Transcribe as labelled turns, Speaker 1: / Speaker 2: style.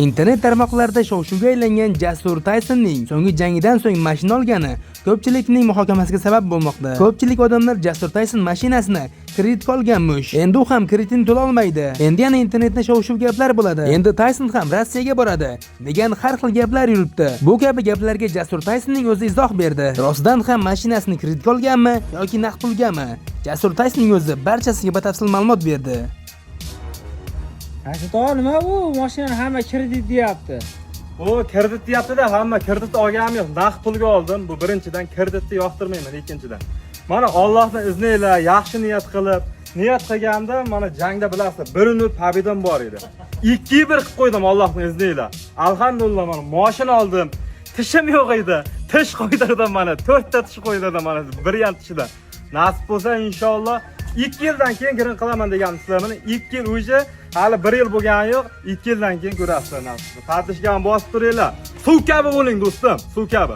Speaker 1: Internet tarmoqlarida shov-shuvga aylangan Jasur Taysonning so'nggi jangidan so'ng mashina olgani ko'pchilikning muhokamasiga sabab bo'lmoqda. Ko'pchilik odamlar Jasur Tayson mashinasini kreditga olganmish. Endi u ham kreditini to'la olmaydi. Endi yana internetda shov-shuv gaplar bo'ladi. Endi Tayson ham Rossiyaga boradi degan har xil gaplar yuribdi. Bu kabi gaplarga Jasur Taysonning o'zi izoh berdi. Rostdan ham mashinasini kreditga olganmi yoki naqd pulgami? Jasur Taysonning o'zi barchasiga batafsil ma'lumot berdi.
Speaker 2: Rashid og'a, nima bu? Mashinani hamma kredit deyapti.
Speaker 3: U kredit deyapti-da, hamma. Kredit olganim yo'q, naqd pulga oldim. Bu birinchidan, kreditni yoqtirmayman ikkinchidan. Mana Allohning izni ila yaxshi niyat qilib, niyat qilganda, mana jangda bilasizlar, 1-0 победа m bor edi. 2-1 qilib qo'ydim Allohning izni ila. Alhamdulillah, mana mashina oldim. Tishim yo'q edi. Tish qo'ydirdim mana, 4 ta tish qo'ydirdim mana bir yan tishida. Nasib bo'lsa, inshaalloh 2 yildan keyin girin qilaman degan sizlar. Mana 2 yil уже, hali 1 yil bo'lgani yo'q, 2 yildan keyin ko'rasizlar nasib. Подписка ni bosib turinglar. Suv kabi bo'ling, do'stim, suv kabi.